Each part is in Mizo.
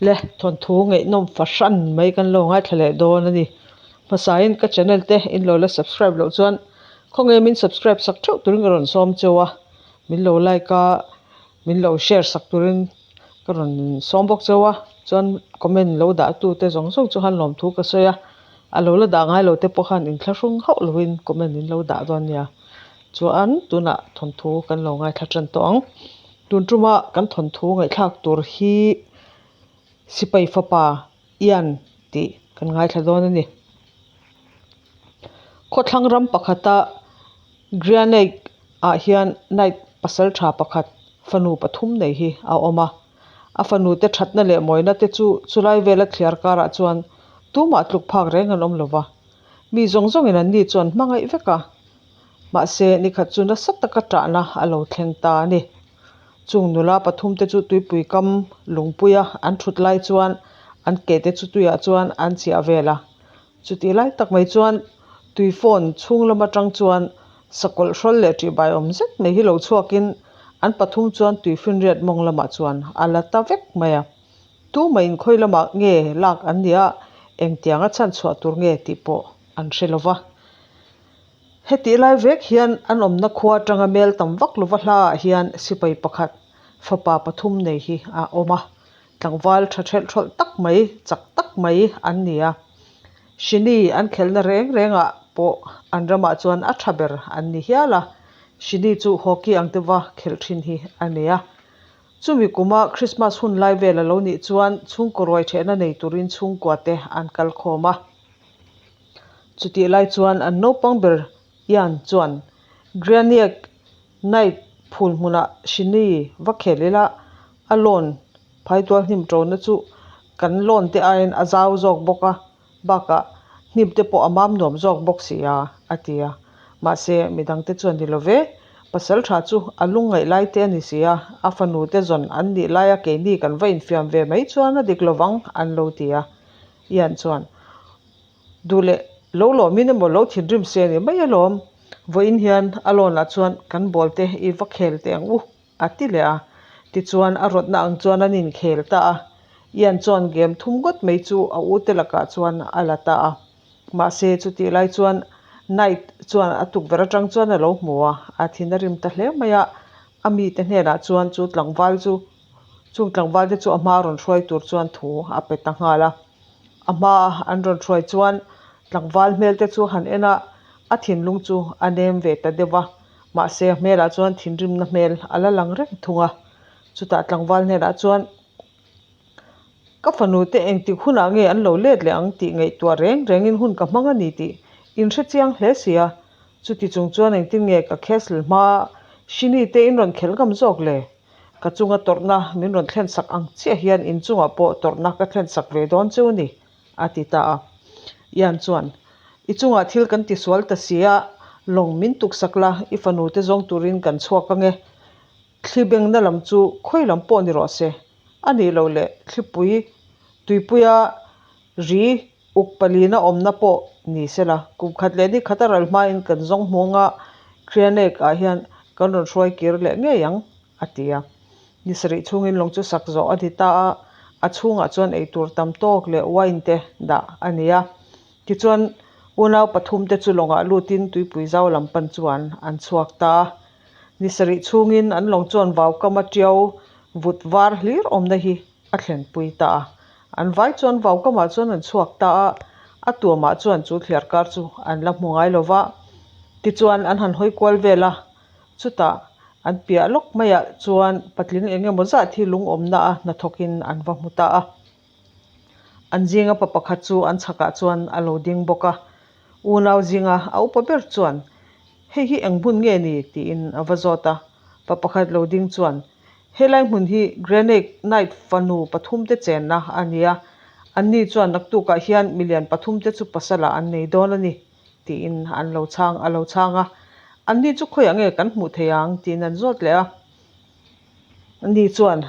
Le thawnthu ngaihnawm fahran mai kan lo ngaithla leh dawn a ni. Hmasain ka channel te in lo la subscribe loh chuan khawnge min subscribe sak theuh turin ka rawn sawm cheu a, min lo like a, min lo share sak turin ka rawn sawm bawk cheu a, chuan comment lo dah tu te zawng zawng chu han lawmthu ka sawi a, a lo la dah ngai lo te pawh khan inthlahrung hauh lovin comment in lo dah dawn nia. Chuan tunah thawnthu kan lo ngaithla tan tawh ang. Tun tuma kan thawnthu ngaihthlak tur hi sipai fapa Ian tih kan ngaithla dawn a ni. Khawthlang ram pakhata Grianaig ah hian Knight pasal tha pakhat fanu pathum nei hi a awm a. A fanu te thatna leh mawina te chu chulai vela thliar karah chuan tumah tluk phak reng an awm lo va. Mi zawng zawngin an ni chuan hmangaih vek a. Mahse, nikhat chu nasa taka ṭahna a lo thleng ta a ni. Chung nula pathumte chu tuipui kam lungpuia an ṭhut lai chuan an kehte chu tuiah chuan an chiah vel a. Chutih lai tak mai chuan tui phone chhung lam aṭang chuan sakawlh hrawl leh ṭihbai awm zet mai hi lo chhuakin an pathum chuan tui finriat mawng lamah chuan a la ta vek mai a. Tumah inkhawi lamah nge lak an nia engtianga chhanchhuah tur nge tih pawh an hre lo va. Hetih lai vek hian an awmna khua atanga mel tam vak lova hlaah hian sipai pakhat fapa pathum nei hi a awm a, tlangval tha thelh thawlh tak mai, chak tak mai an ni a. Shini an khelhna reng rengah pawh an ramah chuan a tha ber an ni hial a, Shini chu hockey ang deuha khelh thin hi a ni a. Chumi kuma Christmas hun lai vel a lo nih chuan chhungkaw ruai thehna nei turin chhungkua te an kal khawm a. Chutih lai chuan an naupang ber Ian chuan Grianiek Knight phul hmunah Shini va khel ila a lawn phaitual hnim ṭona chu kan lawn te aiin a zau zawk bawk a, bakah hnim te pawh a mam nuam zawk bawk si a, a ti a. Mahse, midangte chuan ni lo ve, pasal tha chu a lungngaih lai te a ni si a, a fanu te zawn an nih laia keini kan va infiam ve mai chuan a dik lovang an lo ti a. Ian chuan, Duh leh lo lawmin emaw lo thinrim se a ni mai alawm. Vawiin hian a lawnah chuan kan ball te i va khel teh ang u, a ti leh a. Tichuan a rawtna ang chuan an inkhel ta a. Ian chuan game thum ngawt mai chu a ute lakah chuan a la ta a. Mahse chutih lai chuan Knight chuan a tukverh atang chuan a lo hmu a, a thin a rim ta hle mai a. A mite hnenah chuan chu tlangval chu Chung tlangval te chu a hma rawn hruai tur chuan thu a pe ta nghal a. A hma an rawn hruai chuan tlangval hmel te chu han en a, a thinlung chu a nem ve ta deuh a. Mahse a hmelah chuan thinrimna hmel a la lang reng thung a. Chutah tlangval hnenah chuan, Ka fanu te engtik hunah nge an lo let leh ang tih ngaihtuah reng rengin hun ka hmang a ni tih inhre chiang hle si a. Chuti chung chuan engtin nge ka castle hma Shini te in rawn khelh ngam zawk le? Ka chunga tawrhna min rawn thlen sak ang chiah hian in chungah pawh tawrhna ka thlen sak ve dawn cheu ni, a ti ta a. Ian chuan, I chungah thil kan ti sual ta si a, lawng min tuk sak la, i fanu te zawng turin kan chhuak ange. Thli bengna lam chu khawi lam pawh ni rawh se, a nih loh leh thlipui tuipuia ri Uk palina awmna pawh ni sela, kum khat leh ni khat a ral hmain kan zawng hmuanga Krianek ah hian kan rawn hruai kir leh ngei ang, a ti a. Ni sarih chhungin lawng chu sak zawh a ni ta a, a chhungah chuan eitur tam tawk leh wine te dah a ni a. Tichuan, unau pathum te chu lawngah lutin tuipui zau lam pan chuan an chhuak ta a. Ni sarih chhungin an lawng chuan vaukama tiau vut var hlir awmna hi a thlenpui ta a. An vai chuan vaukamah chuan an chhuak ta a, a tuamah chuan chu thliar kar chu an la hmu ngai lo va. Tichuan an han hawi kual vel a, chutah an piah lawk maiah chuan patling eng emaw zat hi lungawmna a hnathawkin an va hmu ta a. An zinga pa pakhat chu an chhakah chuan a lo ding bawk a, unau zinga a upa ber chuan, Hei hi eng hmun nge ni? tiin a va zawt a. Pa pakhat lo ding chuan, Helai hmun hi Grenade Knight fanu pathumte chenna a ni a, anni chuan naktukah hian milian pathumte chu pasalah an nei dawn a ni, tiin an lo chhang a lo chhang a. Anni chu khawiah nge kan hmuh thei ang? tiin an zawt leh a. Anni chuan,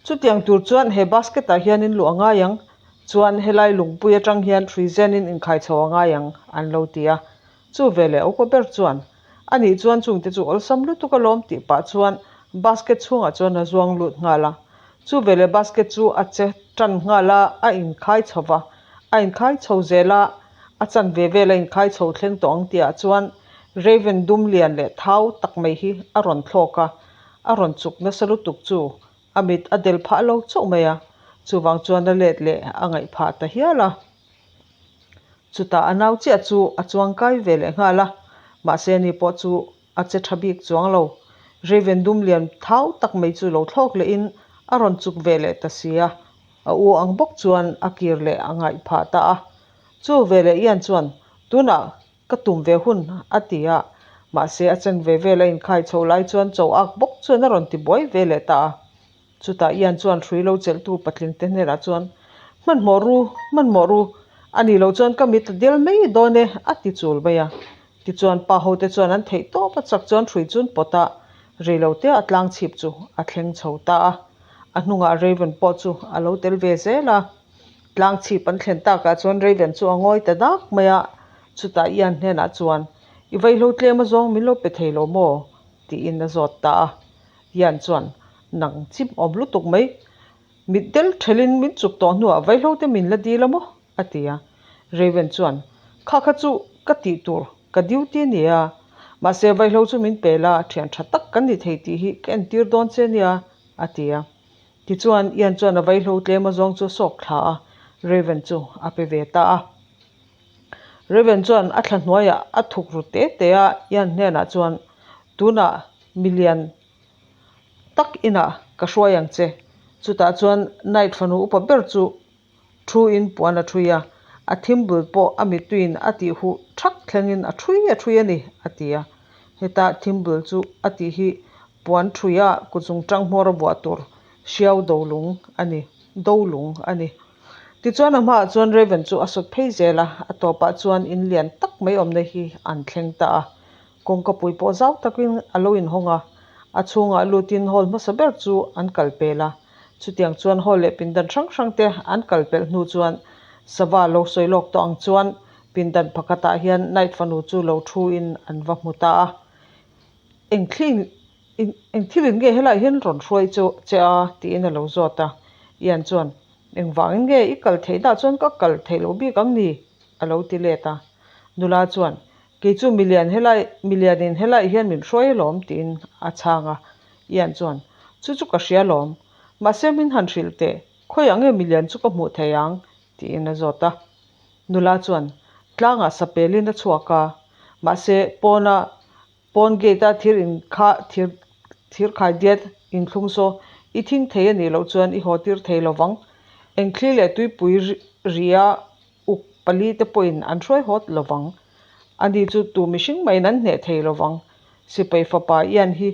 Chutiang tur chuan he basket ah hian in luh a ngai ang, chuan helai lungpui atang hian hrui zenin inkhai chho a ngai ang, an lo ti a. Chu veleh upa ber chuan, A nih chuan chungte chu awlsam lutuk alawm tih pah chuan basket chhungah chuan a zuang lut nghal a. Chu veleh basket chu a che Ṭan nghal a, a inkhai chho va, a inkhai chho zel a, a chanve vel a inkhai chho thleng tawh ang tihah chuan Raven dum lian leh thau tak mai hi a rawn thlawk a, a rawn chuk nasa lutuk chu a mit a del phah lo chauh mai a, chuvang chuan a let leh a ngaih phah ta hial a. Chutah a nau chiah chu a chuang kai ve leh nghal a, mahse ani pawh chu A che tha bik chuang lo. Raven dum lian thau tak mai chu lo thlawk lehin a rawn chuk ve leh ta si a. A u ang bawk chuan a kir leh a ngaih phah ta a. Chu ve leh Ian chuan, Tunah ka tum ve hun a ti a. Mahse a chen ve vel a inkhai chho lai chuan cho ak bawk chuan a rawn ti buai ve leh ta a. Chutah Ian chuan hrui lo chelhtu patling te hnenah chuan, Hmanhmawh ru, hmanhmawh ru, a nih loh chuan ka mit a del mai dawn e, a ti chul mai a. Tichuan pa ho te chuan an theih tawp a chak chuan hrui chu an pawt a, rei lo te a tlang chhip chu a thleng chho ta a. A hnungah Raven pawh chu a lo tel ve zel a. Tlang chhip an thlen takah chuan Raven chu a ngawi ta dak mai a, chutah Ian hnenah chuan, I vaihlo tlem azawng min lo pe thei lo maw? tiin a zawt ta a. Ian chuan, Nang chim awm lutuk mai. Mit del thelin min chuk tawh hnuah vaihlo te min la dil a maw? a ti a. Raven chuan, Kha kha chu ka tih tur, ka duty a nia. Mahse vaihlo chu min pe la, thian tha tak kan ni thei tih hi ka entir dawn che nia, a ti a. Tichuan Ian chuan a vaihlo tlem azawng chu a sawk thla a, Raven chu a pe ve ta a. Raven chuan a thla hnuaiah a thuk ru te te a, Ian hnenah chuan, Tunah milian tak inah ka hruai ang che. Chutah chuan Knight fanu upa ber chu thu in puan a thui a, a thimble pawh a mittuiin a tih huh thak thlengin a thui a thui a ni, a ti a. Heta thimble chu a tih hi puan thuia kutzung tang hmawr a buah tur hriau dolung a ni, dolung a ni. Tichuan a hmaah chuan Raven chu a sawt phei zel a, a tawpah chuan in lian tak mai awmna hi an thleng ta a. Kawngkapui pawh zau takin a lo inhawng a, a chhungah lutin hall hmasa ber chu an kal pel a. Chutiang chuan hall leh pindan hrang hrang te an kal pelh hnu chuan sava lo sawi lawk tawh ang chuan pindan pakhatah hian Knight fanu chu lo thu in an va hmu ta a. Eng thil eng thilin nge helaiah hian rawn hruai chu che a? tiin a lo zawt a. Ian chuan, Engvangin nge i kal theihna chuan ka kal theih loh bik ang ni? a lo ti let a. Nula chuan, Kei chu milian helai, milianin helaiah hian min hruai alawm tiin a chhang a. Ian chuan, Chu chu ka hria alawm. Mahse min han hrilh teh, khawiah nge milian chu ka hmuh thei ang? tiin a zawt a. Nula chuan, Tlangah sapelin a chhuak a, mahse pawna pawn gate-a thir inkha thir thir khaidiat inthlung saw i thing thei a nih loh chuan i haw tir thei lovang. Engthli leh tuipui ria Uk pali te pawhin an hruai hawt lovang. Ani chu tu mihring mahin an hneh thei lovang. Sipai fapa Ian hi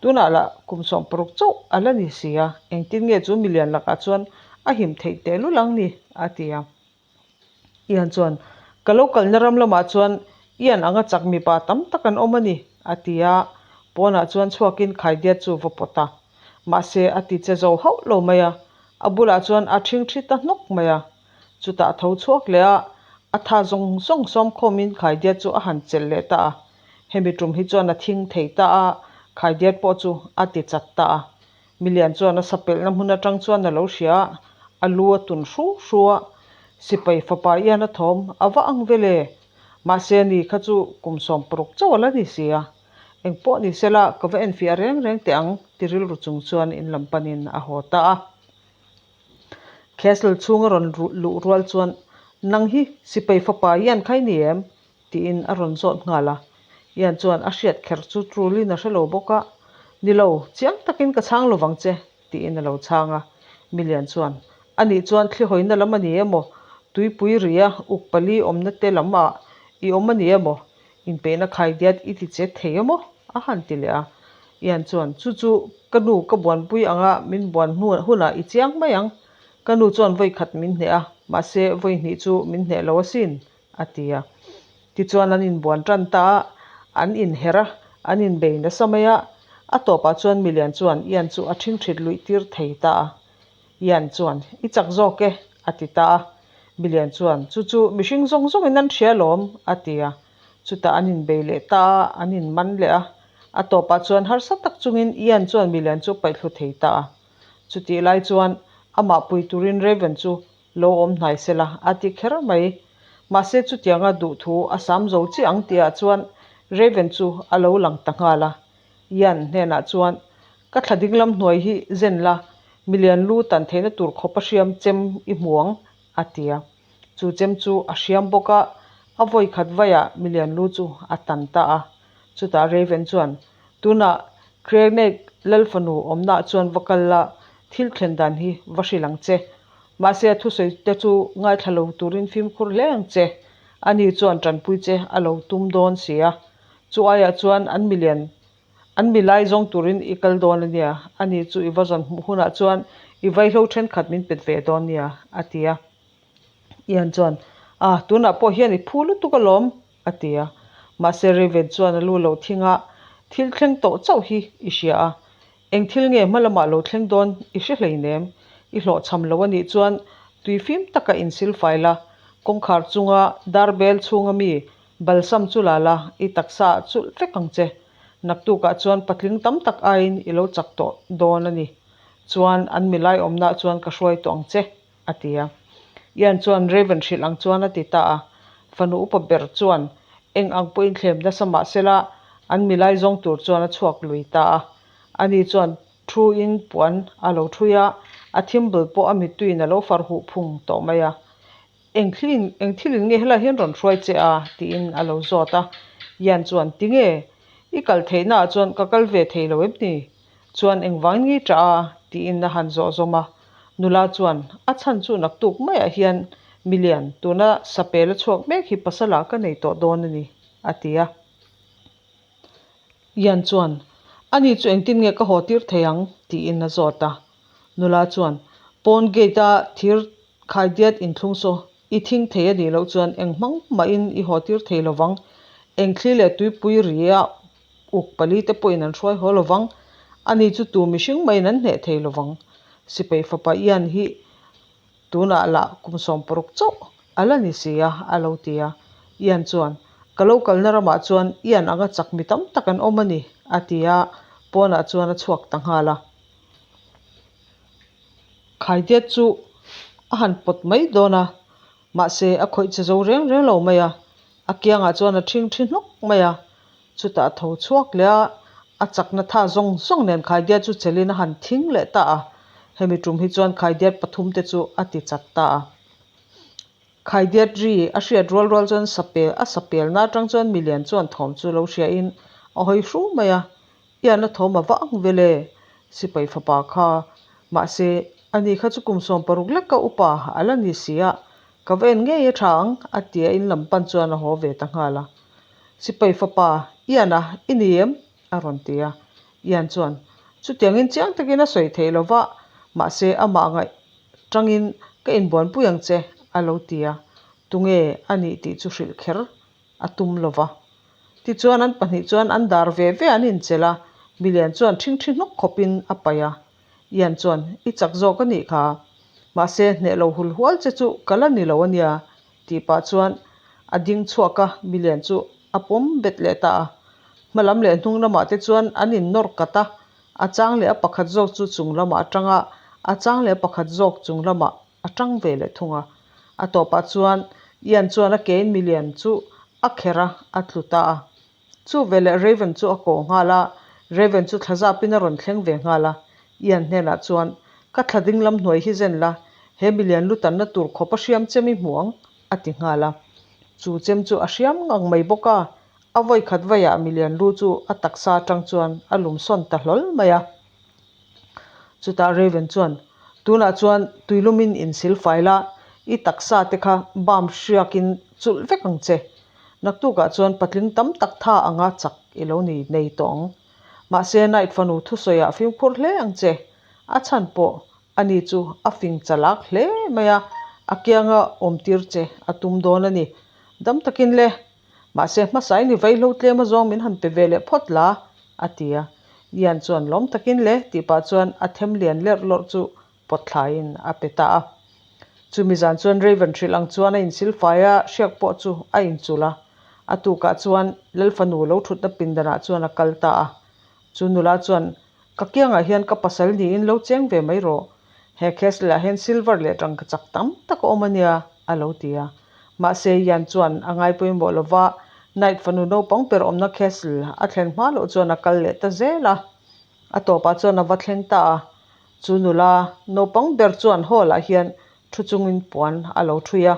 tunah lah kum 16 chauh a la ni si a, engtin nge chu milian lakah chuan a him theih tehlul ang ni? a ti a. Ian chuan, Ka lo kalna ram lamah chuan Ian anga chak mipa tam tak an awm a ni, a ti a. Pawnah chuan chhuakin khaidiat chu va pawt a. Mahse a ti che zo hauh lo mai a, a bulah chuan a ṭhingṭhi ta hnawk mai a. Chutah a tho chhuak leh a, a tha zawng zawng sawmkhawmin khaidiat chu a han chelh leh ta a. Hemi tum hi chuan a thing thei ta a, khaidiat pawh chu a ti chat ta a. Milian chuan a sapelhna hmun atang chuan a lo hria a, a lu a tun hru hru a, sipai fapa ian a thawm a va ang vel e. Mahse ani kha chu kum 16 chauh a la ni si a. Eng pawh ni sela ka va enfiah reng reng teh ang ti rilru chung chuan in lam panin a haw ta a. Castle chhung a rawn luh rual chuan, Nang hi sipai fapa Ian kha i ni em? tiin a rawn zawt nghal a. Ian chuan a hriat kher chu Trulin a hre lo bawk a, Ni lo, chiang takin ka chhang lo vang che, tiin a lo chhang a. Milian chuan, A nih chuan thlihawina lam a ni emaw? Tuipui ria uk pali awmna te lam ah i awm a ni emaw? Inpeihna khaidiat i ti che thei emaw? a han ti leh a. Ian chuan, Chu chu ka nu ka buanpui anga min buan hnu hunah i chiang mai ang. Ka nu chuan vawi khat min hneh a, mahse vawi hnih chu min hneh lo asin, a ti a. Tichuan an inbuan tan ta a, an inherh a, an inbei nasa mai a. A tawpah chuan milian chuan Ian chu a ṭhingṭhit luih tir thei ta a. Ian chuan, I chak zawk e, a ti ta a. Milian chuan, Chu chu mihring zawng zawngin an hria alawm, a ti a. Chutah an inbei leh ta a, an inman leh a. A tawpah chuan harsa tak chungin Ian chuan milian chu paihthlu thei ta a. Chutih lai chuan Amah pui turin Raven chu lo awm hnai sela a ti kher mai. Mahse chutianga duhthu a sam zo chiah ang tihah chuan Raven chu a lo lang ta nghal a. Ian hnenah chuan, Ka thla dinglam hnuai hi zen la, milian lu tan theihna tur khawpa hriam chem i hmu ang, a ti a. Chu chem chu a hriam bawk a, a vawi khat vaiah milian lu chu a tan ta a. Chutah Raven chuan, Tunah Creagneig Lalfanu awmnaah chuan va kal la, thil thlen dan hi va hrilh ang che. Mahse a thusawi te chu ngaithla lo turin fimkhur hle ang che. Ani chuan tanpui che a lo tum dawn si a. Chu aiah chuan an milian An mi lai zawng turin i kal dawn a nia, ani chu i va zawn hmuh hunah chuan i vaihlo thenkhat min pet ve dawn nia, a ti a. Ian chuan, Ah, tunah pawh hian i phu lutuk alawm, a ti a. Mahse Raven chuan a lu lo thing a, Thil thleng tawh chauh hi i hria a, eng thil nge hma lamah lo thleng dawn i hre hleinem, i hlawhchham lo a nih chuan tui fim taka insilfai la, kawngkhar chunga darbel chhunga mi Balsam chu la la, i taksa ah chulh vek ang che. Naktukah chuan patling tam tak aiin i lo chak tawh dawn a ni. Chuan an milai awmnaah chuan ka hruai tawh ang che, a ti a. Ian chuan Raven hrilh ang chuan a ti ta a. Fanu upa ber chuan eng ang pawhin thlem nasa mah sela an milai zawng tur chuan a chhuak lui ta a. Ani chuan thu in puan a lo thui a, a thimble pawh a mittuiin a lo far huh phung tawh mai a. Eng thilin, eng thilin nge helai hian rawn hruai che a? tiin a lo zawt a. Ian chuan, Tinge? I kal theihnaah chuan ka kal ve thei lo em ni? Chuan engvangin nge i ṭah a? tiin a han zawh zawm a. Nula chuan, A chhan chu naktuk maiah hian milian, tuna sapel a chhuak mek hi pasala ka nei tawh dawn a ni, a ti a. Ian chuan, Ani chu engtin nge ka haw tir thei ang? tiin a zawt a. Nula chuan, Pawn gate-a thir khaidiat inthlung saw i thing thei a nih loh chuan eng hmang mahin i haw tir thei lo vang. Eng thli leh tuipui ria uk pali te pawhin an hruai haw lo vang. Ani chu tu mihring mahin an hneh thei lo vang. Sipai fapa Ian hi Tunah lah kum 16 chauh a la ni si a, a lo ti a. Ian chuan, Ka lo kalna ramah chuan Ian anga chak mi tam tak an awm a ni, a ti a, pawnah chuan a chhuak ta nghal a. Khaidiat chu a han pawt mai dawn a, mahse a khawih che zo reng reng lo mai a, a kiangah chuan a ṭhing ṭhi hnawk mai a. Chutah a tho chhuak leh a, a chakna tha zawng zawng nen Khaidiat chu chelin a han thing leh ta a. Hemi tum hi chuan Khaidiat pathum te chu a ti chat ta a. Khaidiat ri a hriat rual rual chuan sapel a sapelna atang chuan milian chuan thawm chu lo hriain a hawi hru mai a, Ian a thawm a va ang vel e, sipai fapa kha. Mahse, ani kha chu kum 16 lek ka upa a la ni si a, ka va en ngei a tha ang, a ti a in lam pan chuan a haw ve ta nghal a. Sipai fapa, Ian a, i ni em? a rawn ti a. Ian chuan, Chutiangin chiang takin a sawi theih lo va, mahse amah ngaih tangin ka inbuanpui ang che, a lo ti a. Tunge a nih tih chu hrilh kher a tum lo va. Tichuan an pahnih chuan an dar ve ve an inchelh a, milian chuan ṭhingṭhi hnawk khawpin a paih a. Ian chuan, I chak zawk a nih kha. Mahse, hneh lo hul hual che chu ka la ni lo a nia, tih pah chuan a ding chhuak a, milian chu a pawm bet leh ta a. Hma lam leh hnung lamah te chuan an innawr kat a, a chang leh a pakhat zawk chu chung lamah a tang a, a chang leh a pakhat zawk chung lamah a tang ve leh thung a. A tawpah chuan Ian chuan a kein milian chu a kherh a, a tlu ta a. Chu veleh Raven chu a kaw nghal a, Raven chu thla zapin a rawn thleng ve nghal a. Ian hnenah chuan, Ka thla ding lam hnuai hi zen la, he milian lu tanna tur khawp a hriam chem i hmu ang, a ti nghal a. Chu chem chu a hriam ngang mai bawk a, a vawi khat vaiah milian lu chu a taksa atang chuan a lum sawn ta hlawl mai a. Chutah Raven chuan, Tunah chuan tuilumin insil fai la, i taksa te kha bam hriakin chulh vek ang che. Naktukah chuan patling tam tak tha anga chak i lo ni nei tawh ang. Mahse Night fanu thusawiah fimkhur hle ang che. A chhan pawh ani chu a fing chalak hle mai a, a kianga awmtir che a tum dawn a ni. Dam takin le, Mahse, hmasa i ni vaihlo tlem azawng min han pe ve leh phawt la, a ti a. Ian chuan lawm takin le tih pah chuan a them lian lerh lawrh chu pawt thlaiin a pe ta a. Chumi zan chuan Raven hrilh ang chuan a insil fai a, hriak pawh chu a inchulh a. A tukah chuan Lalfanu lo thutna pindanah chuan a kal ta a. Chu nula chuan, Ka kiangah hian ka pasal niin lo cheng ve mai rawh. He castle ah hian silver leh rangkachak tam tak a awm a nia, a lo ti a. Mahse, Ian chuan a ngai pawimawh lo va, Knight fanu naupang ber awmna castle a thlen hma loh chuan a kal leh ta zel a. A tawpah chuan a va thleng ta a. Chu nula naupang ber chuan hall ah hian thu chungin puan a lo thui a,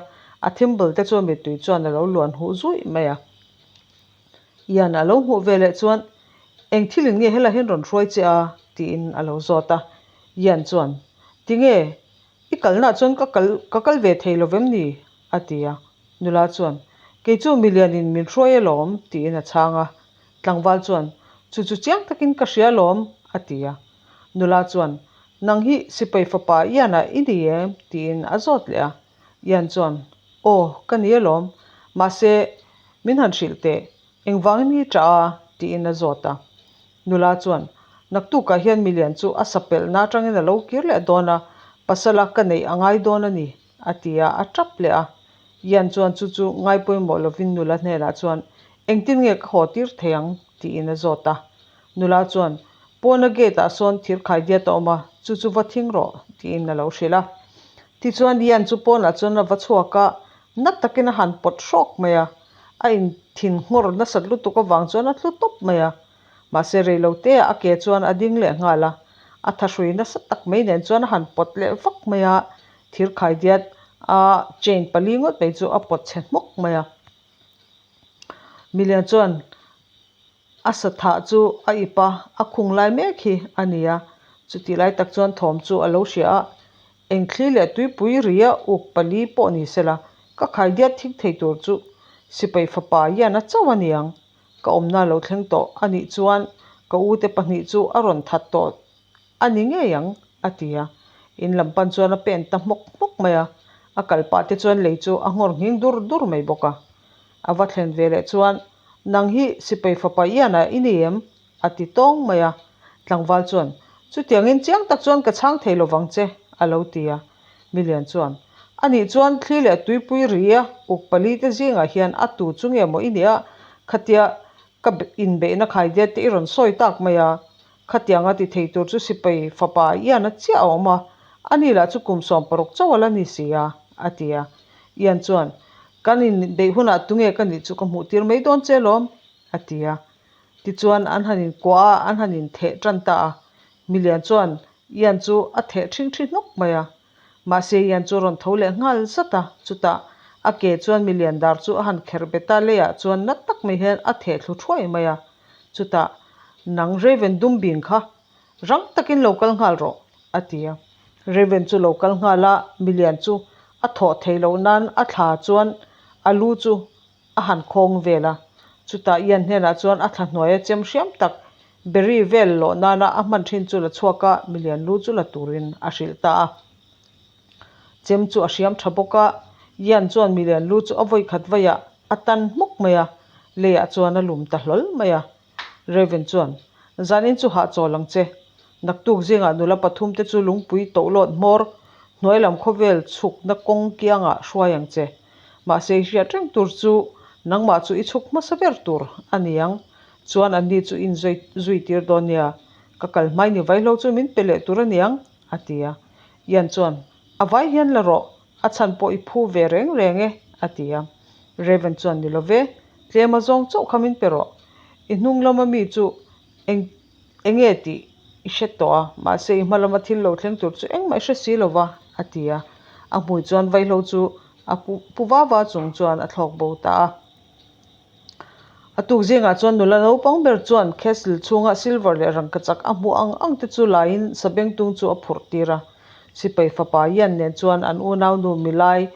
a thimble te chu mittui chuan a lo luan huh zuih mai a. Ian a lo hmuh ve leh chuan, Eng thilin nge helai hian rawn hruai che a? tiin a lo zawt a. Ian chuan, Tinge, i kalnaah chuan ka kal ka kal ve thei lo vem ni? a ti a. Nula chuan, Kei chu milianin min hruai alawm, tiin a chhang a. Tlangval chuan, Chu chu chiang takin ka hria alawm, a ti a. Nula chuan, Nang hi sipai fapa Ian-a i ni em? tiin a zawt leh a. Ian chuan, Aw, ka ni alawm. Mahse, min han hrilh teh. Engvangin nge ṭah a? tiin a zawt a. Nula chuan, Naktukah hian milian chu a sapelhna atangin a lo kir leh dawn a, pasala ka neih a ngai dawn a ni, a ti a, a ṭap leh a. Ian chuan chu chu ngai pawimawh lovin nula hnenah chuan, Engtin nge ka haw tir thei ang? tiin a zawt a. Nula chuan, Pawna gate ah sawn thir khai diat a awm a, chu chu va thing rawh, tiin a lo hrilh a. Tichuan Ian chu pawnah chuan a va chhuak a, na takin a han pawt hrawk mai a. A inthin nghawr nasat lutuk avang chuan a tlu tawp mai a. Mahse reilote ah a ke chuan a ding leh nghal a, a thahrui nasa tak mai nen chuan a han pawt leh vak mai a, thir khai diat a chain pali ngawt mai chu a pawt chhe hmawk mai a. Milian chuan a sathah chu a ip a, a khung lai mek hi a ni a, chutih lai tak chuan thawm chu a lo hria a, eng thli leh tuipui ria uk pali pawh ni sela, ka khai diat thik thei tur chu sipai fapa hian a chauh a ni ang, ka awmna lo thleng tawh a nih chuan ka ute pahnih chu a rawn that tawh a ni ngei ang, a ti a. In lam pan chuan a pen ta hmawk hmawk mai a, a kal pah te chuan lei chu a nghawr nghing dur dur mai bawk a. A va thlen ve leh chuan, Nang hi sipai fapa Ian-a i ni em? a ti tawng mai a. Tlangval chuan, Chutiangin chiang tak chuan ka chhang thei lovang che, a lo ti a. Milian chuan, A nih chuan thli leh tuipui ria uk pali te zingah hian a tu chu nge maw i nih a, khatia ka inbeihna khaidiat te i rawn sawi tak mai a, Khatianga ti thei tur chu sipai fapa Ian a chiah a awm a, ani lah chu kum 60 chauh a la ni si a, a ti a. Ian chuan, Kan inbeih hunah tunge ka nih chu ka hmuh tir mai dawn che lawm, a ti a. Tichuan an han inkuah a, an han intheh tan ta a. Milian chuan Ian chu a theh ṭhing ṭhi hnawk mai a. Mahse Ian chu a rawn tho leh nghal zat a, chutah a ke chuan milian dar chu a han kherh bet a, leiah chuan na tak mai hian a theh thlu thuai mai a. Chutah, Nang Raven Dumbing kha rang takin lo kal nghal rawh, a ti a. Raven chu lo kal nghal a, milian chu a thawh theih loh nan a thla chuan a lu chu a han khawng vel a. Chutah Ian hnenah chuan a thla hnuaia chem hriam tak berry vel lawh nana a hman thin chu la chhuak a, milian lu chu la turin a hrilh ta a. Chem chu a hriam tha bawk a, Ian chuan milian lu chu a vawi khat vaiah a tan hmuk mai a, leiah chuan a lum ta hlawl mai a. Raven chuan, Zanin chu hahchawl ang che. Naktuk zingah nula pathum te chu lungpui tohlawt hmawr hnuai lam khawvel chhukna kawng kiangah hruai ang che. Mahse i hriat reng tur chu nangmah chu i chhuk hmasa ber tur a ni ang. Chuan anni chu in zui zui tir dawn nia. Ka kal hmai ni vaihlo chu min pe leh tur a ni ang, a ti a. Ian chuan, A vai hian la rawh, a chhan pawh i phu ve reng reng e, a ti a. Raven chuan, Ni lo ve, tlem a zawng chauh kha min pe rawh. I hnung lama mi chu eng enge tih i hre tawh a, mahse i hma lama thil lo thleng tur chu engmah i hre si lo va, a ti a. A hmui chuan vaihlo chu a pu pu va va chung chuan a thlawk bo ta a. A tuk zingah chuan nula naupang ber chuan castle chhunga silver leh rangkachak a hmuh ang ang te chu laiin sabengtung chu a phurh tir a. Sipai fapa Ian nen chuan an unaunu milai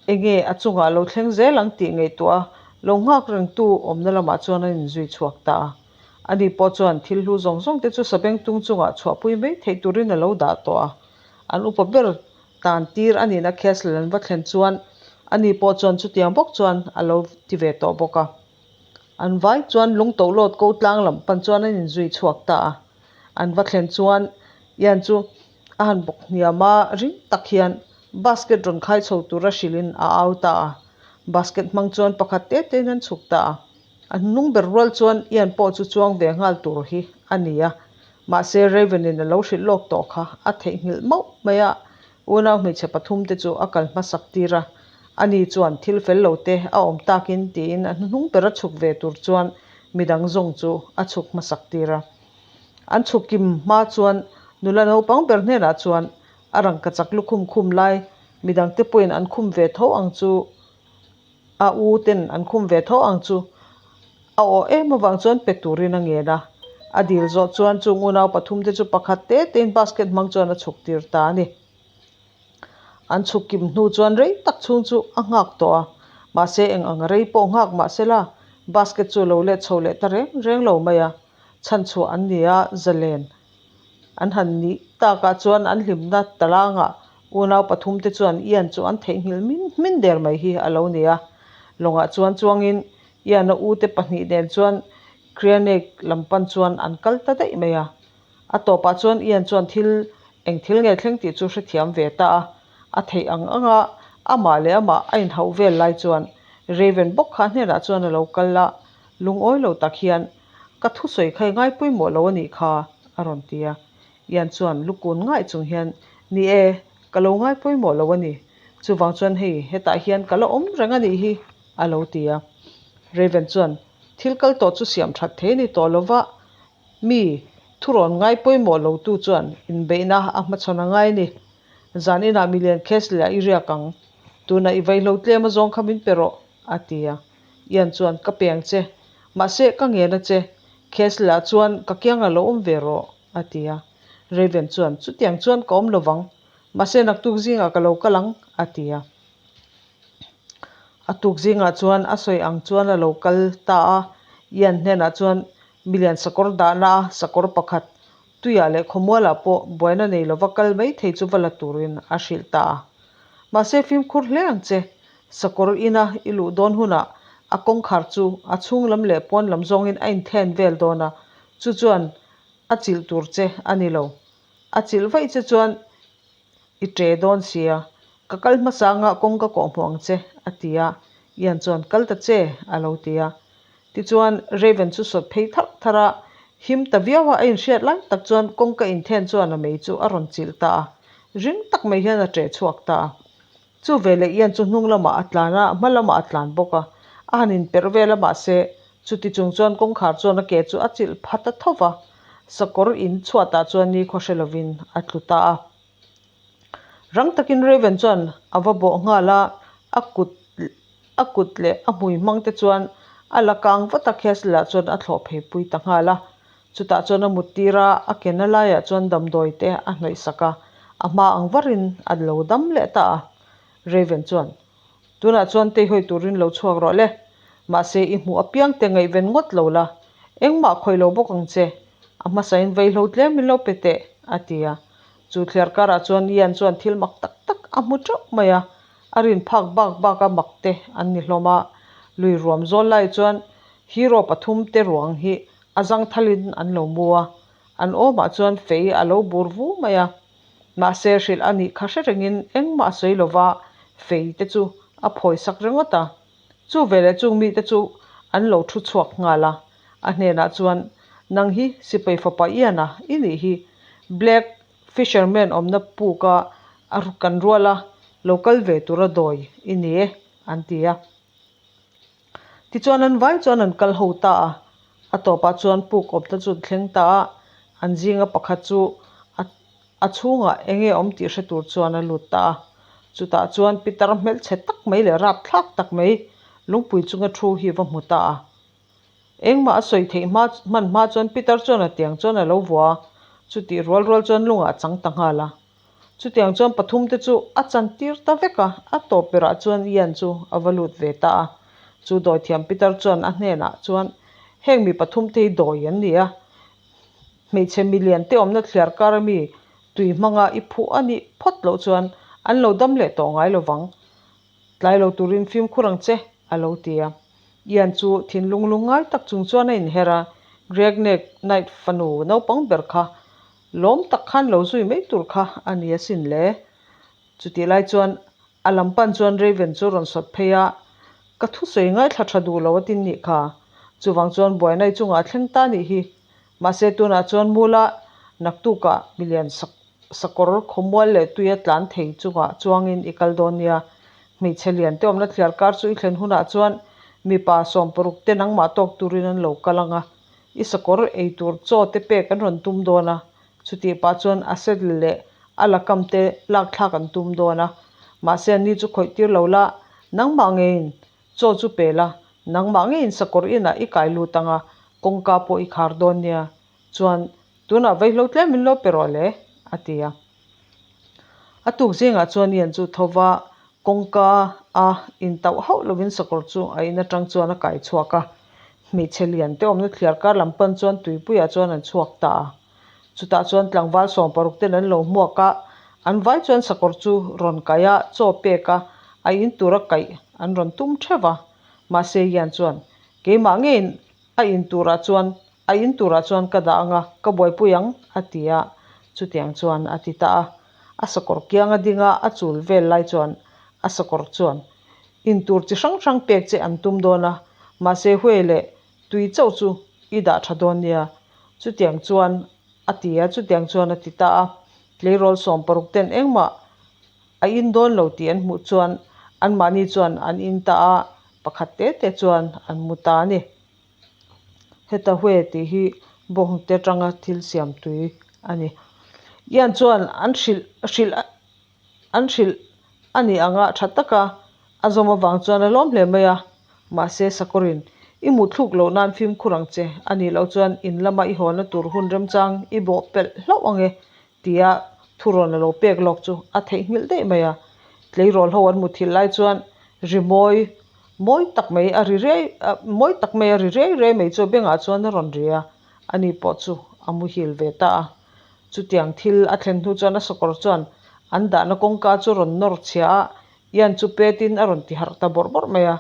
enge a chungah lo thleng zel ang tih ngaihtuah a, lo nghak rengtu awmna lamah chuan an inzui chhuak ta a. Ani pawh chuan thil hlu zawng zawng te chu sabengtung chungah chhuahpui mai theih turin a lo dah tawh a. An upa ber tan tir a nihna castle an va thlen chuan ani pawh chuan chutiang bawk chuan a lo ti ve tawh bawk a. An vai chuan lung tohlawt ko tlang lam pan chuan an inzui chhuak ta a. An va thlen chuan Ian chu a han bawk hniam a, ring tak hian basket rawn khai chho tura hrilhin a au ta a. Basket hmang chuan pakhat te tein an chhuk ta a. A hnung ber rual chuan Ian pawh chu chuang ve nghal tur hi a ni a. Mahse Raven in a lo hrilh lawk tawh kha a theihnghilh mauh mai a, unau hmeichhe pathumte chu a kal hmasak tir a. Ani chuan thil fel lo te a awm takin tiin a hnuhnung bera chhuk ve tur chuan midang zawng chu a chhuk hmasak tir a. An chhuk kim hma chuan nula naupang ber hnenah chuan a rangkachak lukhum khum lai midangte pawhin an khum ve tho ang chu a u ten an khum ve tho ang chu a awh em avang chuan pe turin a ngen a. A dil zawh chuan chung unau pathumte chu pakhat te tein basket hmang chuan a chhuk tir ta a ni. An chhuk kim hnu chuan rei tak chhung chu a nghak tawh a, mahse eng ang rei pawh nghak mahsela basket chu a lo let chho leh ta reng reng lo mai a, chhanchhuah an ni a, zalen an han nih takah chuan an hlimna talangah unau pathumte chuan Ian chu an theihnghilh min hmin der mai hi a lo ni a. Lawngah chuan chuangin Ian-a ute pahnih nen chuan Krianek lam pan chuan an kal ta daih mai a. A tawpah chuan Ian chuan thil eng thil nge thleng tih chu hrethiam ve ta a, a theih ang anga amah leh amah a inhauh vel lai chuan Raven bawk kha hnenah chuan a lo kal a, lungawi lo tak hian, Ka thusawi kha i ngai pawimawh lo a nih kha, a rawn ti a. Ian chuan lukun ngaih chung hian, Ni e, ka lo ngai pawimawh lo a ni. Chuvang chuan hei hetah hian ka la awm reng a nih hi, a lo ti a. Raven chuan, Thil kal tawh chu siam that thei a ni tawh lo va, Mi thurawn ngai pawimawh lo tu chuan inbeihna a hmachhawn a ngai a ni. Zan inah milian Castle-ah i riak ang. Tunah i vaihlo tlem azawng kha min pe rawh, a ti a. Ian chuan, Ka pe ang che. Mahse, ka ngen a che. Castle-ah chuan ka kiangah lo awm ve rawh, a ti a. Raven chuan, Chutiang chuan ka awm lovang. Mahse, naktuk zingah ka lo kal ang, a ti a. A tuk zingah chuan a sawi ang chuan a lo kal ta a, Ian hnenah chuan milian sakawr dahna a sakawr pakhat tuiah leh khawmualah pawh buaina nei lova kal mai thei chu va la turin a hrilh ta a. Mahse fimkhur hle ang che, sakawr ina i luh dawn hunah a kawngkhar chu a chhung lam leh pawn lam zawngin a inthen vel dawn a, chu chuan a chilh tur che a ni lo. A chilh vaih che chuan I ṭe dawn sia, ka kal hmasa anga kawng ka kawh hmuh ang che, a ti a. Ian chuan, Kal ta che, a lo ti a. Tichuan, Raven chu sawt phei tharh tharh a, him ta viau a, a inhriat lai tak chuan kawngka inthen chuan a mei chu a rawn chilh ta a. Ring tak mai hian a ṭe chhuak ta a. Chu veleh Ian chu hnung lamah a tlan a, hma lamah a tlan bawk a. A han inperh vel a, mahse, chuti chung chuan kawngkhar chuan a ke chu a chilh pha ta tho va. Sakawr in chhuatah chuan ni khaw hre lovin a tlu ta a. Rang takin Raven chuan a va bawh nghal a, a kut a kut leh a hmui hmang te chuan a la kang vat a, Castle ah chuan a thlawh phei pui ta nghal a. Chutah chuan a mut tir a, a ke na laiah chuan damdawi te a hnawih sak a, a hma ang varin a lo dam leh ta a. Raven chuan, Tunah chuan teihawi turin lo chhuak rawh le. Mahse, i hmuh apiang te ngaihven ngawt lo la, engmah khawih lo bawk ang che. A hmasain vaihlo tlem min lo pe teh, a ti a. Chu thliar karah chuan Ian chuan thil mak tak tak a hmu teuh mai a, a rin phak bak bak a mak te an ni hlawm a. Lui ruam zawl lai chuan hero pathum te ruang hi a zangthalin an lo mu a, an awmah chuan fei a lo bur vu mai a. Mahse hrilh a nih kha hre rengin engmah a sawi lova fei te chu a phawi sak ringawt a. Chu veleh chung mite chu an lo thu chhuak nghal a, a hnenah chuan, Nang hi sipai fapa Ian-a i nih hi, Black Fisherman awmna puka a kan ruala lo kal ve tura dawi i ni e, an ti a. Tichuan an vai chuan an kal ho ta a, a tawpah chuan puk awmna chu an thleng ta a, an zinga pakhat chu a a chhungah eng nge awm tih hre tur chuan a lut ta a. Chutah chuan pitar hmelchhe tak mai leh rapthlak tak mai lungpui chunga thu hi va hmu ta a. Engmah a sawi theih hma hman hma chuan pitar chuan a tiang chuan a lo vua a, chutih rual rual chuan lungah a chang ta nghal a. Chutiang chuan pathum te chu a chan tir ta vek a, a tawp berah chuan Ian chu a va lut ve ta a. Chu dawithiam Peter chuan a hnenah chuan, Heng mi pathum te hi dawi an ni a, hmeichhe milian te awmna thliar kar ami tui hmanga i phuh a nih phawt loh chuan an lo dam leh tawh ngai lovang. Tlai lo turin fimkhur ang che, a lo ti a. Ian chu thinlung lungngai tak chung chuan a inher a, Gregnek Knight fanu naupang ber kha Lawm tak khan lo zui mai tur kha a ni asin le. Chutih lai chuan a lam pan chuan Raven chu rawn sawt phei a, Ka thusawi ngaithla tha duh lo a tin nih kha. Chuvang chuan buaina i chungah a thleng ta nih hi. Mahse tunah chuan mula Naktukah milian sakawr khawmual leh tuia tlan thei chungah chuangin i kal dawn nia. Hmeichhe lian te awmna thliar kar chu i thlen hunah chuan mipa sawmparuk te nangmah tawk turin an lo kal ang a, i sakawr ei tur chaw te pek an rawn tum dawn a, chutih pah chuan a saddle leh a lakam te lak thlak an tum dawn a. Mahse anni chu khawih tir lo la, nangmah ngeiin chaw chu pe la, nangmah ngeiin sakawr inah i kai lut ang a, kawngka pawh i khar dawn nia. Chuan tunah vaihlo tlem min lo pe rawh le, a ti a. A tuk zingah chuan Ian chu tho va, kawngka a intauh hauh lovin sakawr chu a in atang chuan a kai chhuak a. Hmeichhe lian te awmna thliar kar lam pan chuan tuipuiah chuan an chhuak ta a. Chutah chuan tlangval sawmparuk ten an lo hmuak a, an vai chuan sakawr chu rawn kaih a, chaw pek a, a in tura kaih an rawn tum theuh a. Mahse Ian chuan, Keimah ngeiin a in turah chuan A in turah chuan ka dah ang a, ka buaipui ang, a ti a. Chutiang chuan a ti ta a. A sakawr kiang a ding a, a chul vel lai chuan a sakawr chuan in tur chi hrang hrang pek che an tum dawn a, mahse huai leh tui chauh chu i dah tha dawn nia. Chutiang chuan a ti a, chutiang chuan a ti ta a. Tleirawl 16 ten engmah a in dawn lo tih an hmuh chuan anmahni chuan an in ta a, pakhat te te chuan an mu ta a ni. Heta hue tih hi bawngte atanga thil siam tui a ni. Ian chuan an hrilh hrilh an hrilh a nih anga tha taka a zawm avang chuan a lawm hle mai a. Mahse Sakawrin i mutthluk loh nan fimkhur ang che a nih loh chuan in lama i hawlna tur hun remchang i bawh pelh hlauh ang e tia thurawn a lo pek lawk chu a theihnghilh daih mai a. Tleirawl ho an muthilh lai chuan rimawi mawi tak mai a ri riai mawi tak mai a ri riai riai mai chu bengah chuan a rawn ri a, ani pawh chu a muhil ve ta a. Chutiang thil a thlen hnu chuan a sakawr chuan an dahna kawngka chu rawn nawr chhia a, Ian chu petin a rawn ti harh ta bawrh bawrh mai a.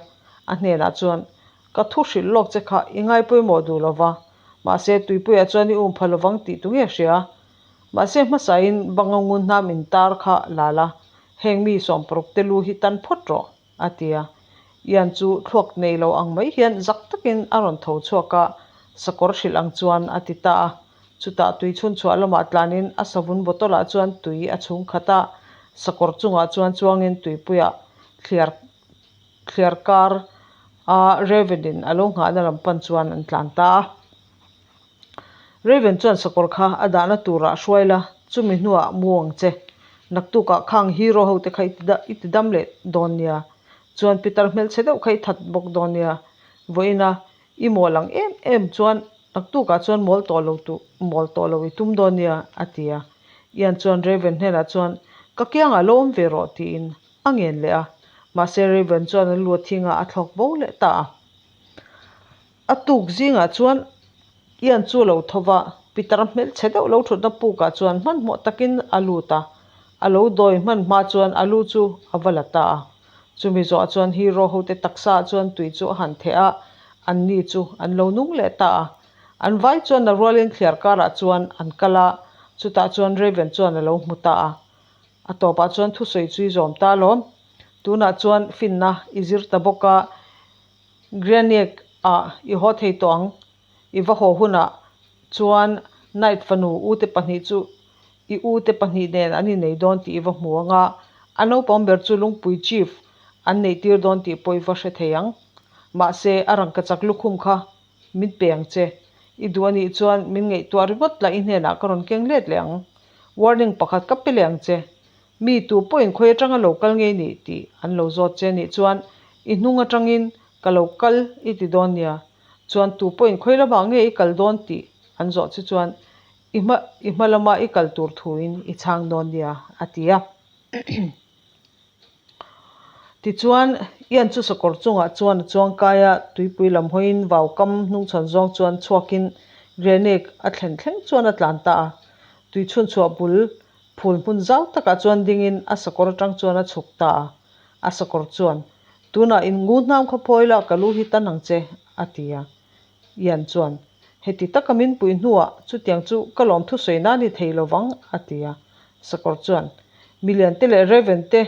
A hnenah chuan, Ka thu hrilh lawk che kha i ngai pawimawh duh lo va, mahse tuipuiah chuan i um pha lovang tih tu nge hria? Mahse hmasain banga ngun hnam intar kha la la, heng mi 16 te lu hi tan phawt rawh, a ti a. Ian chu thluak nei lo ang mai hian zak takin a rawn tho chhuak a, sakawr hrilh ang chuan a ti ta a. Chutah tui chhunchhuah lamah tlanin a savun bottle ah chuan tui a chhung khat a, sakawr chungah chuan chuangin tuipuiah thliar thliar kar a Raven in a lo nghahna lam pan chuan an tlan ta a. Raven chuan sakawr kha a dahna turah hruai la, chumi hnuah mu ang che. Naktukah khang hero ho te kha i ti dam leh dawn nia. Chuan pitar hmelchhe deuh kha i that bawk dawn nia. Vawiina i mawl ang em em chuan naktukah chuan mawl tawh lo tu mawl tawh lo i tum dawn nia, a ti a. Ian chuan Raven hnenah chuan ka kiangah lo awm ve rawh tiin a ngen leh a. Mahse Raven chuan a lu a thingah a thlawk bo leh ta a. A tuk zingah chuan Ian chu a lo tho va, pitar hmelchhe deuh lo thutna pukah chuan hmanhmawh takin a lut a, a lo dawi hman hma chuan a lu chu a va la ta a. Chumi zawhah chuan hero hote taksaah chuan tui chu a han theh a, anni chu an lo nung leh ta a. An vai chuan a rualin thliar karah chuan an kal a, chutah chuan Raven chuan a lo hmu ta a. A tawpah chuan thusawi chu i zawm ta alawm. Tunah chuan finna i zir ta bawk a. Graniek ah i haw thei tawh ang. I va haw hunah chuan Knight fanu ute pahnih chu i ute pahnih nen an innei dawn tih i va hmu ang a, a naupang ber chu lungpui chief an neihtir dawn tih pawh i va hre thei ang. Mahse, a rangkachak lukhum kha min pe ang che. I duh a nih chuan min ngaihtuah ringawt lah i hnenah ka rawn keng let leh ang. Warning pakhat ka pe leh ang che. Mi tu pawhin khawi atanga lo kal ngei nih tih an lo zawt che nih chuan i hnung atangin ka lo kal i ti dawn nia. Chuan tu pawhin khawi lamah nge i kal dawn tih an zawh che chuan i hma i hma lama i kal tur thuin i chhang dawn nia a ti a. Tichuan Ian chu sakawr chungah chuan a chuang kai a, tuipui lam hawiin vaukam hnungchhawn zawng chuan chhuakin Grenade a thlen thleng chuan a tlan ta a. Tui chhunchhuah bul Phul hmun zau takah chuan dingin a sakawr atang chuan a chhuk ta a. A sakawr chuan, Tunah in ngu hnam kha phawi la, ka lu hi tan ang che, a ti a. Ian chuan, Heti taka min puih hnuah chutiang chu ka lawm thusawi nan i thei lo vang, a ti a. Sakawr chuan, Milian te leh Raven te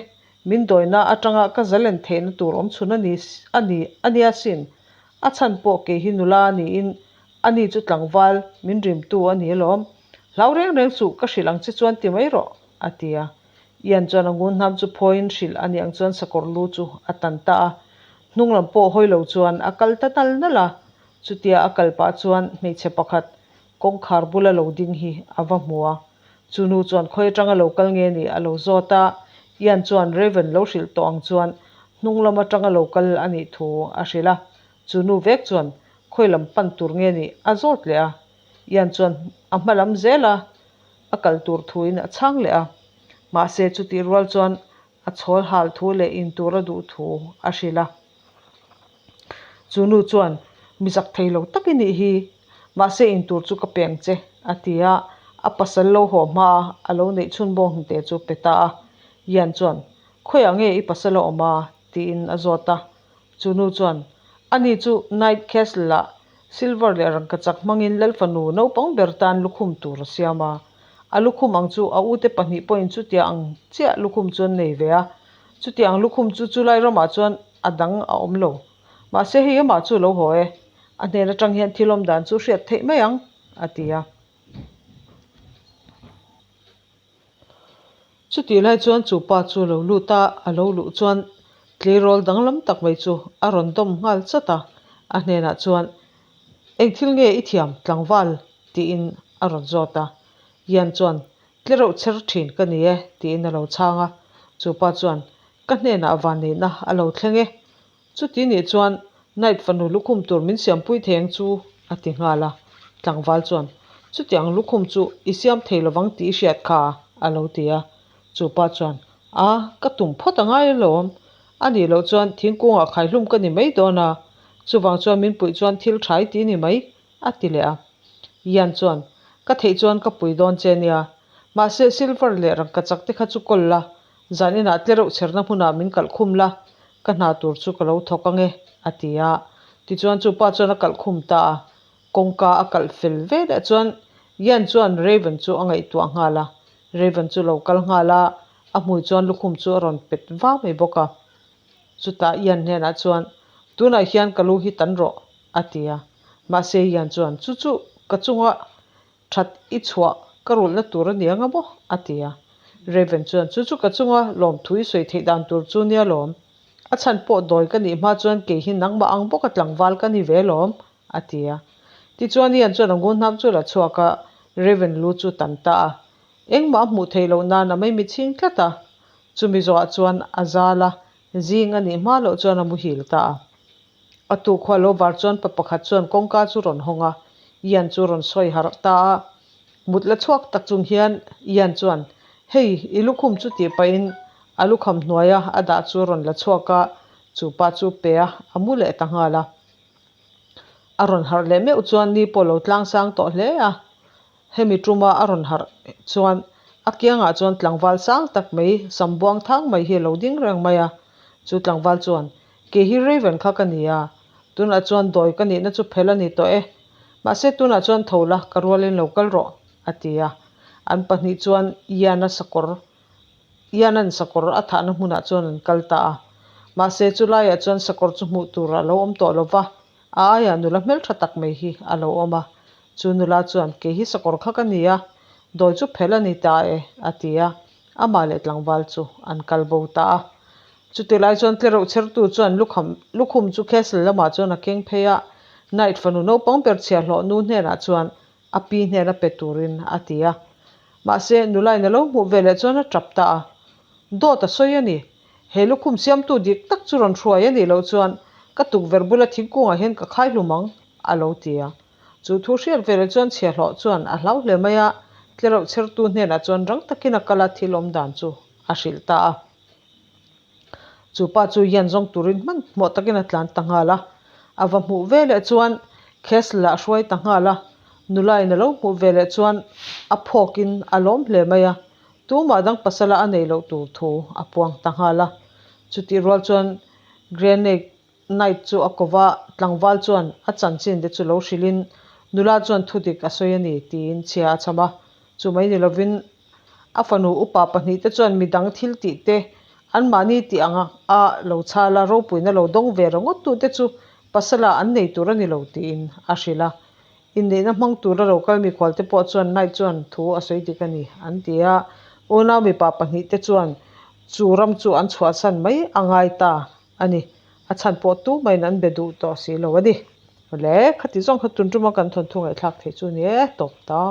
min dawina atanga ka zalen theihna tur awm chhun a ni a ni a nia sin. A chhan pawh kei hi nula a niin ani chu tlangval min rimtu a ni alawm. Hlau reng reng suh, ka hrilh ang che chuan ti mai rawh, a ti a. Ian chuan a ngunhnam chu phawiin hrilh a nih ang chuan sakawr lu chu a tan ta a. Hnung lam pawh hawi lo chuan a kal ta nal nal a. Chutia a kal pah chuan hmeichhe pakhat kawngkhar bula lo ding hi a va hmu a. Chu nu chuan khawi atanga lo kal nge ni a lo zawt a. Ian chuan Raven lo hrilh tawh ang chuan hnung lam atanga lo kal a nih thu a hrilh a. Chu nu vek chuan khawi lam pan tur nge ni a zawt leh a. Ian chuan a hma lam zel a, a kal tur thuin a chhang leh a. Mahse chutih rual chuan a chhawl hal thu leh in tur a duh thu a hrilh a. Chu nu chuan, Mi zak thei lo tak i nih hi, mahse in tur chu ka peng che, a ti a. A pasal lo haw hma a, a lo neih chhun bawnghnute chu pe ta a. Ian chuan, Khawiah nge i pasal a awm a? tiin a zawt a. Chu nu chuan, Ani chu Night Castle-ah silver leh rangkachak hmangin Lalfanu naupang ber tan lukhum tur a siam a. A lukhum ang chu a ute pahnih pawhin chutia ang chiah lukhum chu an nei ve a. Chutia ang lukhum chu chulai ramah chuan a dang a awm lo. Mahse hei amah chu a lo haw e. A hnen atang hian thil awm dan chu hriat theih mai ang, a ti a. Chutih lai chuan chu pa chu lo lut a, a lo luh chuan tleirawl danglam tak mai chu a rawn dawm nghal chat a, a hnenah chuan, Eng thil nge i thiam tlangval? tiin a rawn zawt a. Ian chuan, Tlereuh chher thin ka ni e, tiin a lo chhang a. Chu pa chuan, Ka hnenah vanneihna a lo thleng e. Chuti nih chuan Knight fanu lukhum tur min siampui thei ang chu, a ti nghal a. Tlangval chuan, Chutiang lukhum chu i siam thei lovang tih i hriat kha, a lo ti a. Chu pa chuan, A, ka tum phawt a ngai alawm. A nih loh chuan thingkungah khaihlum ka ni mai dawn a, chuvang chuan min puih chuan thil tha i ti ni mai, a ti leh a. Ian chuan, Ka theih chuan ka pui dawn che nia. Mahse silver leh rangkachak te kha chu kawl la, Zan inah tlereuh chherna hmunah min kalh khum la, ka hna tur chu ka lo thawk ang e, a ti a. Tichuan chu pa chuan a kalh khum ta a. Kawngka a kalh fel ve leh chuan Ian chuan Raven chu a ngaihtuah nghal a. Raven chu lo kal nghal a, a hmui chuan lukhum chu a rawn pet va mai bawk a. Chutah Ian hnenah chuan, Tunah hian ka lu hi tan rawh, a ti a. Mahse Ian chuan, Chu chu ka chunga That i chhuah ka rulhna tur a ni anga maw? a ti a. Raven chuan, Chu chu ka chunga lawmthu i sawi theih dan tur chu nia lawm. A chhan pawh dawi ka nih hma chuan kei hi nangmah ang bawka tlangval ka ni ve lawm, a ti a. Tichuan Ian chuan a ngunhnam chu la chhuak a, Raven lu chu tan ta a. Engmah a hmuh theih loh nan a maimi chhing tlat a. Chumi zawhah chuan a zal a, zing a nih hma loh chuan a muhil ta a. A tukhuah lo var chuan pa pakhat chuan kawngka chu rawn hawng a, Ian chu rawn sawi harh ta a. Mut la chhuak tak chung hian Ian chuan, Hei, i lukhum chu tih pahin a lukham hnuaia a dah chu rawn la chhuak a, chu pa chu pe a, a mu leh ta nghal a. A rawn harh leh meuh chuan ni pawh lo tlang sang tawh hle a. Hemi tuma a rawn harh chuan a kiangah chuan tlangval sang tak mai, sambuang thang mai hi a lo ding reng mai a. Chu tlangval chuan, Kei hi Raven kha ka ni a, tunah chuan dawi ka nihna chu phel a ni tawh e. Mahse tunah chuan tho la, ka rualin lo kal rawh, a ti a. An pahnih chuan Ian-a sakawr, Ian-a'n sakawr a thahna hmunah chuan an kal ta a. Mahse chu laiah chuan sakawr chu hmuh tur a lo awm tawh lo va, a aiah nula hmeltha tak mai hi a lo awm a. Chu nula chuan, Kei hi sakawr kha ka ni a, dawi chu phel a ni ta e, a ti a. Amah leh tlangval chu an kal bo ta a. Chuti lai chuan tlereuh chhertu chuan lukham lukhum chu castle lamah chuan a keng phei a, Knight fanu naupang ber chhiahhlawh nu hnenah chuan a pi hnena pe turin a ti a. Mahse, nulain a lo hmuh ve leh chuan a tap ta a. Dawt a sawi a ni. He lukhum siamtu dik tak chu rawn hruai a nih loh chuan ka tukverh bula thingkungah hian ka khai hlum ang, a lo ti a. Chu thu hriat veleh chuan chhiahhlawh chuan a hlau hle mai a, tlereuh chhertu hnenah chuan rang takin a kal a thil awm dan chu a hrilh ta a. Chu pa chu Ian zawng turin hmanhmawh takin a tlan ta nghal a. A va hmuh veleh chuan Castle-ah a hruai ta nghal a. Nulain a lo hmuh veleh chuan a phawkin a lawm hle mai a, tumah dang pasala a nei loh tur thu a puang ta nghal a. Chutih rual chuan Grenade Knight chu a ko va, tlangval chuan a chanchin te chu lo hrilhin nula chuan thudik a sawi a ni tiin chhia a cham a. Chu mai ni lovin a fanu upa pahnih te chuan midang thil tih te anmahni tih ang a lo chhal a, ropuina lo dawng ve ringawt tu te chu pasala an nei tur a ni lo tiin a hrilh a. Inneihna hmang tura lo kal mikhual te pawh chuan Knight chuan thu a sawi dik a ni an ti a. Unau mipa pahnihte chuan chu ram chu an chhuahsan mai a ngai ta a ni. A chhan pawh tumahin an be duh tawh si lo a ni. Awle, khati zawng kha tun tuma kan thawnthu ngaihthlak theih chu a ni e, tawp ta.